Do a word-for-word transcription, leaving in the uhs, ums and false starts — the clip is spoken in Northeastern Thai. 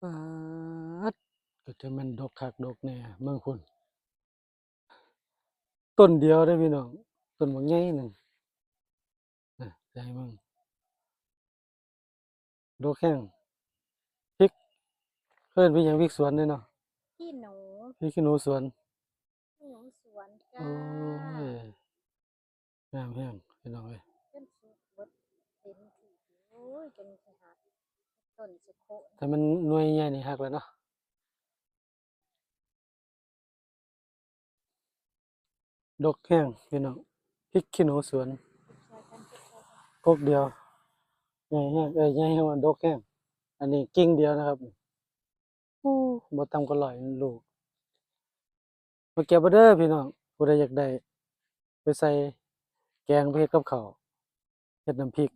ป๊าด ก็จะแม่นดกคักดกแน่ เบิ่งพุ้น ต้นเดียวเด้อพี่น้อง ต้นบักใหญ่หนึ่ง นะ จะให้เบิ่ง ดกแฮง พริก เอิ้นพริกหยัง พริกสวนเด้เนาะ ขี้หนู พริกขี้หนูสวน ขี้หนูสวนจ้า โอ้ย งามแฮงพี่น้องเอ้ย จนสุกเบิดเต็มที่ โอ้ย จนสิหักต้นสิโค่น แต่มันหน่วยใหญ่นี่หักแล้วเนาะ ดกแฮงพี่น้อง พริกขี้หนูสวน กกเดียว ใหญ่แฮง เอ้ย ใหญ่แฮง ว่าดกแฮง อันนี้กิ่งเดียวนะครับ โอ้ บ่ต่ำกว่าร้อยลูก มาเก็บเอาเด้อพี่น้อง ผู้ใดอยากได้ ไปใส่แกง ไปเฮ็ดกับข้าว เฮ็ดน้ำพริก